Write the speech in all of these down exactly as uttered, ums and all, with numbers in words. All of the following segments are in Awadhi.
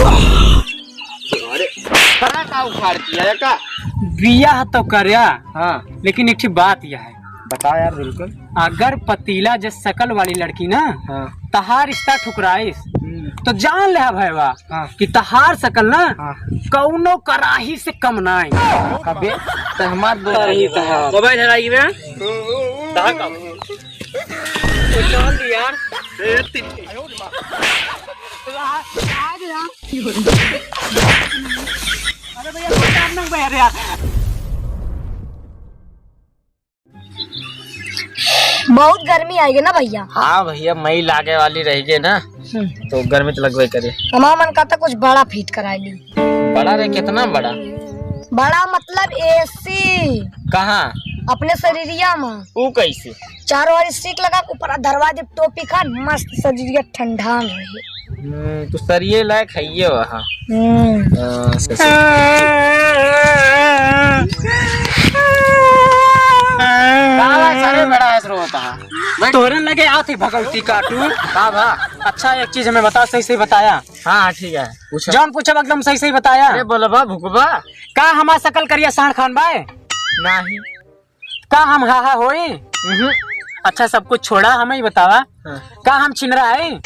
अरे, बड़ा का उखाड़ दिया है का? बियाह तो कर्या, हाँ। लेकिन एक ठे बात यह है। बताओ यार, बिल्कुल। अगर पतीला जस शकल वाली लड़की ना, हाँ। तहार रिश्ता ठुकराइस, हम्म। तो जान ले भैया, हाँ। कि तहार शकल ना, हाँ। कौनो कराही से कम नाई। अबे, तो हमार दो कराही तहार। मोबाइल हराई में? तहार का? तो चल यार। अरे भैया, कोई काम नहीं भैया रे यार। बहुत गर्मी आइगे ना भैया। हाँ भैया, मई लागे वाली रहिगे ना, हम्म। तो गर्मी तो लगबे करे। हमार मन कहता कुछ बड़ा फिट कराई ली। बड़ा रे, कितना बड़ा? बड़ा मतलब एसी। कहाँ? अपने शरीरिया में। ऊ कैसे? चारों ओर सीक लगा, ऊपर दरवाजे टोपी खान, मस्त शरीर ठंडा रहे। हम्म, तू सरिये लायक है ये वहाँ। हम्म। हाँ, ससुर। का बा, सारे बड़ा हंस रहा होता है। बैठ। तोहरे लगे आती भगवती काटू। का बा? अच्छा, एक चीज हमें बता, सही सही बताया। हाँ, हाँ, ठीक है, पूछो। जौन पूछब एकदम सही सही बताया। अरे बोलबा भुकबा। का हमार शकल करिया साँड़ खान बाय? नाही। का हम हा हा होई? उहुं। अच्छा, सब कुछ छोड़ा, हमें ही बतावा। हाँ। का हम छिनरा है?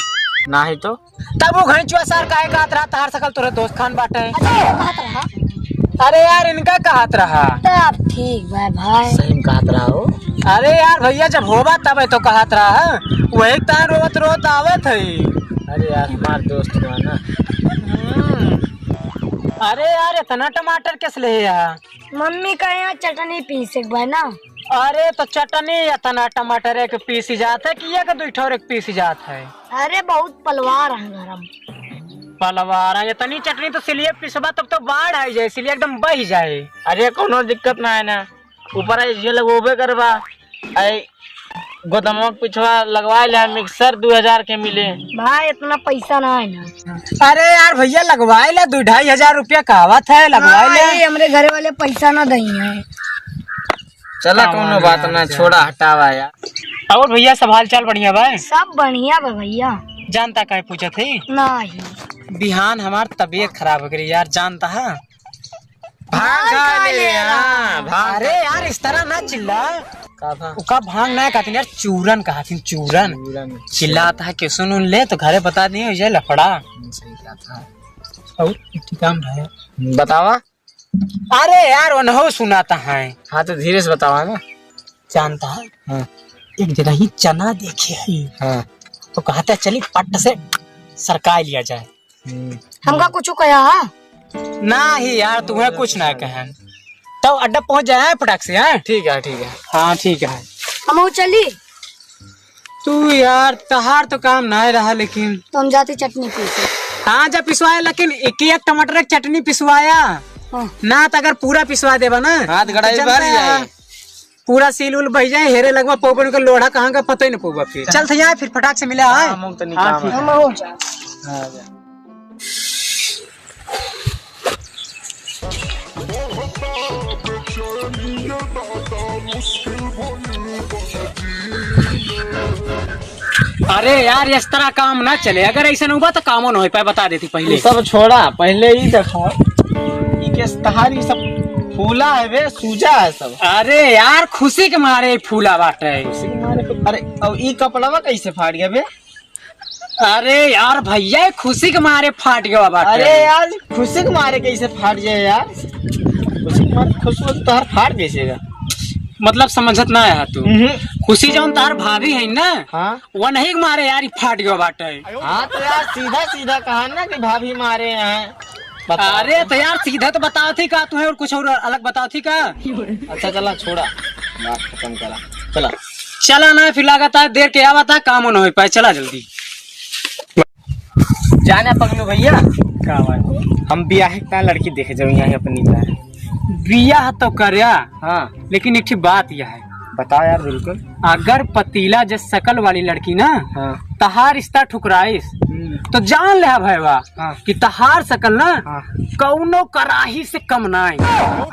नाही तो। तब वो घैंचुआ सार काहे कहत रहा, तहार शकल तोरे दोस्त खान बाटे? अच्छा, ये कहत रहा? अरे यार, इनका कहत रहा। तब ठीक बा भाई। सही में कहत रहा हो। अरे यार भैया, जब होबा तब तो कहत रहा, वही तार रोत रोत आवत है। अरे यार, हमार दोस्त बा ना। हम्म। अरे यार, इतना टमाटर किस ले है? मम्मी कहे चटनी पीसे के बा ना। अरे तो चटनी इतना टमाटर एक पीसी जात है कि एक दुई ठोर एक पीसी जात है? अरे बहुत पलवार है घर में। पलवार है, इतनी चटनी तो सिलिए पिसबा तब तो बाढ़ आई जाए, सिलिए एकदम बह जाए। अरे कोनो दिक्कत ना है ना, ऊपर आई जे लगोबे करबा। आई गोदमवा के पिछवा लगवाए ले मिक्सर दू हजार के मिले। भाई, इतना पैसा ना है ना। अरे यार भैया, लगवाए ले, दू ढाई हजार रुपया कहवत है, लगवाए हाँ, ले। ये हमरे घरे वाले पैसा ना दई है। चला, कौनो बात ना, छोड़ा, हटावा यार। और भैया, सब हाल चाल बढ़िया बा? सब बढ़िया बा भैया। जानता काहे पूछत है? नहीं। बिहान हमार तबीयत खराब हो गई यार, जानता है? भांग खा ले, हाँ, भांग। अरे यार, इस तरह ना चिल्ला। का भांग? ओका भांग ना कहतीन यार, चूरन कहतीन, चूरन। चूरन। चिल्लात है कि सुन उन ले तो घरे बता दिए, ये लफड़ा। हम्म, सही बात है। और एक ठे काम रहे। बतावा। अरे यार, उन्हों सुनाता है। हाँ, तो धीरे से बतावा ना। जानता है? हाँ। एक जगह ही चना देखे है। हाँ। तो कहता है, चली पट से सरकाई लिया जाए। हम्म। हमका कुछ कहा है? ना ही यार, तुम्हें कुछ ना कहे। तो अड्डा पहुंच जाए फटाक से, हैं? ठीक है, ठीक है। हाँ, ठीक है। हम चली। तू यार, तहार तो काम ना रहा, लेकिन तो हम जाते चटनी पीसे। हाँ, जा पिसवाया, लेकिन एक एक टमाटर की चटनी पिसवाया। हाँ। ना तो अगर पूरा पिसवा देबा ना, हाथ गड़ाई तो भर जानता जाए। है, पूरा सील उल बह जाए, हेरे लगवा पौबन के लोढ़ा कहाँ का पता ही नहीं पौबा फिर। चल तो यहाँ फिर फटाक से मिला है। हाँ, मुंह तो निकाल। हाँ, ठीक है। हम हो जा। हाँ, जा। अरे यार, इस तरह काम ना चले। अगर ऐसा न हुआ तो कामो न हो पाए, बता देती पहले। तू सब छोड़ा, पहले ही दिखाओ। ई के तहार ई सब फूला है बे, सूजा है सब। अरे यार, खुशी के मारे फूला बाटे। खुशी के मारे, अरे, अब ई कपड़वा कैसे फाट गया बे? अरे यार भैया, खुशी के मारे फाट गया बाटे। अरे यार, खुशी के मारे कैसे फाट जाए यार? खुशी के मारे, खुश हो तो तोहार फाट कैसे गया? मतलब समझत ना है तू। हम्म। खुशी जौन तोहार भाभी है ना, हाँ। वो नहीं के मारे यार, ई फाट गया बाटे। हाँ तो यार, सीधा सीधा कहा ना कि भाभी मारे हैं। बताओ। अरे तो यार, सीधा तो बताओ थी का, तुम्हें और कुछ और अलग बताओ थी का? अच्छा चला, छोड़ा, बात खत्म करा, चला। चला ना, फिर लागत है देर के आवत है, काम न हो पाए, चला जल्दी। जाने पगलू भैया, का बात? हम बियाह का लड़की देखे जाओ यहाँ अपनी का। बियाह तो कर्या, हाँ। लेकिन एक ठे बात यह है। बताओ यार, बिल्कुल। अगर पतीला जस शकल वाली लड़की ना, हाँ। तहार रिश्ता ठुकराइस, हम्म। तो जान ले भैया, हाँ। कि तहार शकल ना, हाँ। कौनो कराही से कम नाई।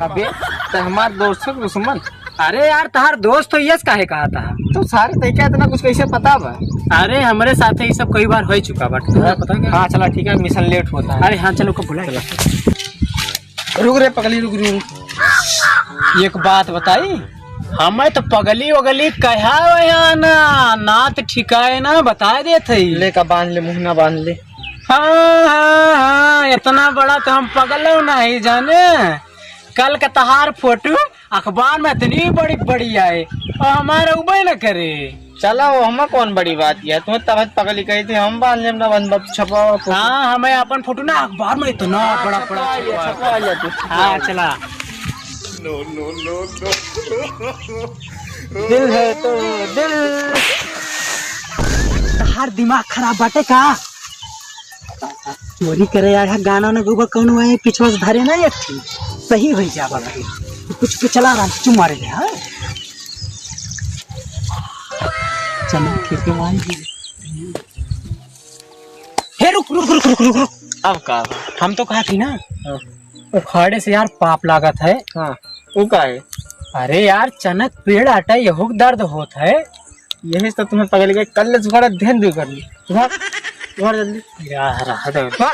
अबे, तो हमार दोस्त के दुश्मन। अरे यार, तहार दोस्त हो, यस काहे कहा था? तो सारे तैका इतना कुछ कैसे पता बा? अरे, हमरे साथे ई सब कई बार होइ चुका बाटे। हाँ, पता है क्या? हाँ, चला, ठीक है, मिशन लेट होता है। अरे हाँ, चलो, को बुलाए। रुक रे पगली, रुक, रुक। एक बात बताई, हमें तो पगली वगली कहा वया ना, नात ठिकाए ना, बताए देत हई। ले का बांध ले, मुहना बांध ले। हाँ, हाँ, हाँ, इतना बड़ा तो हम पगलो नहीं जाने। कल का तहार फोटो अखबार में इतनी बड़ी बड़ी आए और हमारा उबे न करे। चला, वो हमें कौन बड़ी बात किया, तुम्हें तबत पगली कही थी, हम बांध लेम ना, बंद बात छपवा फोटो। हाँ, हमें अपन फोटो ना अखबार में इतना हाँ, बड़ा बड़ा छपवा लिया, छपवा। छपवा लिया तू। हाँ, चला। No, no, no, no। दिल है तो दिल। तहार दिमाग खराब बाटे का? चोरी करे आया है, गाना न गोबा कौन हुआ है, पिछवा से धरे ना एक ठे, सही हो जाबा भाई। तो कुछ पे चला रहा, चुम मारे ले, हाँ? चलो, ठीक है, मान ली। हे, रुक, रुक, रुक। अब का बा? हम तो कहा थी ना, हाँ। उखाड़े से यार पाप लागत है। हाँ, वो का है? अरे यार, चनक पेड़ आटा यहूक दर्द होत है। यही से तो तुम्हें पकड़ के कल ले तुम्हारा ध्यान दे कर ली। तुम्हार, तुम्हार जल्दी। यार, हद है। हाँ।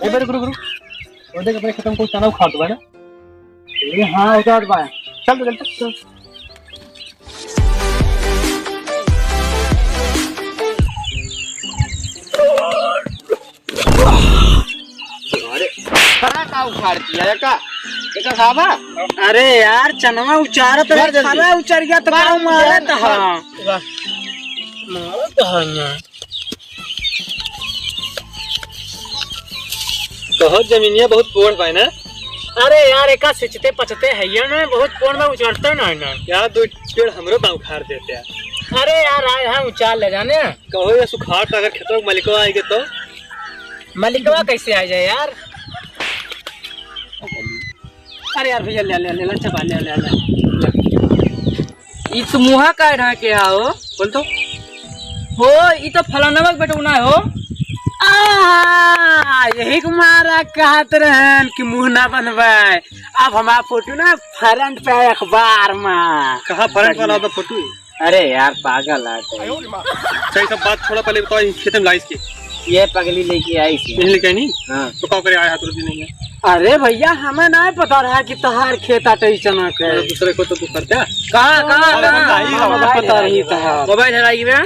ए, रुक, रुक, रुक। वो देख, अपने खेतों को चना उखाड़ दो, है ना? ए, हाँ, उतार पाए। चल, चल, चल, चल। अरे, चना का उखाड़ दिया, एका, एका खाबा? अरे यार, चनवा उचारत रहे, मार जल्दी। चना उचर गया तो मार, का मारत मार, हा? मार। मारत हा यहाँ। कहो, जमीनिया बहुत कोढ़ बा ना? अरे यार, एका सिंचते पचते है ये ना, बहुत कोढ़ में उचरता ना है ना। यार, दो पेड़ हमरो बा उखाड़ देते हैं। अरे यार, आए हैं उचार ले जाने। कहो, ये सुखाड़ तो अगर खेतों के मलिकवा आएंगे तो? मलिकवा कैसे आ जाए यार? अरे यार भैया, ले, ले, ले, ले, चबा, ले, ले, ले, ले। ई तो मुहा का ढाके आओ। बोल तो। हो, ई तो फलानवा के बेटौना हो। आ, यही के मारा कहत रहन कि मुंह ना बनवाए। अब हमार फोटो ना फ्रंट पे अखबार में। कहाँ फ्रंट वाला बा फोटो? अरे यार, पागल है कोई। अच्छा, ये सब बात छोड़ा, पहले बताओ, ये खेत में लाइस के? ये पगली लेके आई थी। यही लेके आई नी? हाँ। तो का करे आए हाथ रुपये नहीं है? अरे भैया, हमें ना पता रहा कि तहार खेत आटे चना के। अरे दूसरे को तो तू करता। कहाँ, कहाँ, अरे कहाँ? नहीं, हमें पता रही तहार। मोबाइल हेराई गया।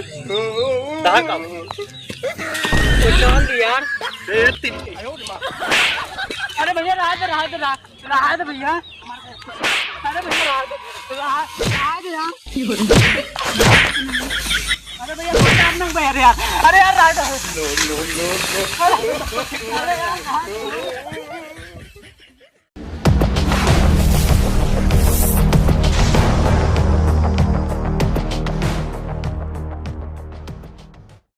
कहाँ का? तो चल यार। ए, ती- अरे भैया, रहा दे, रहा दे, रहा। रहा दे भैया। अरे भैया, रहा दे। रहा, रहा दे यार। अरे भैया, कोई काम नहीं भैया, अरे यार। अरे यार, रहा दे। अरे यार, रहा दे।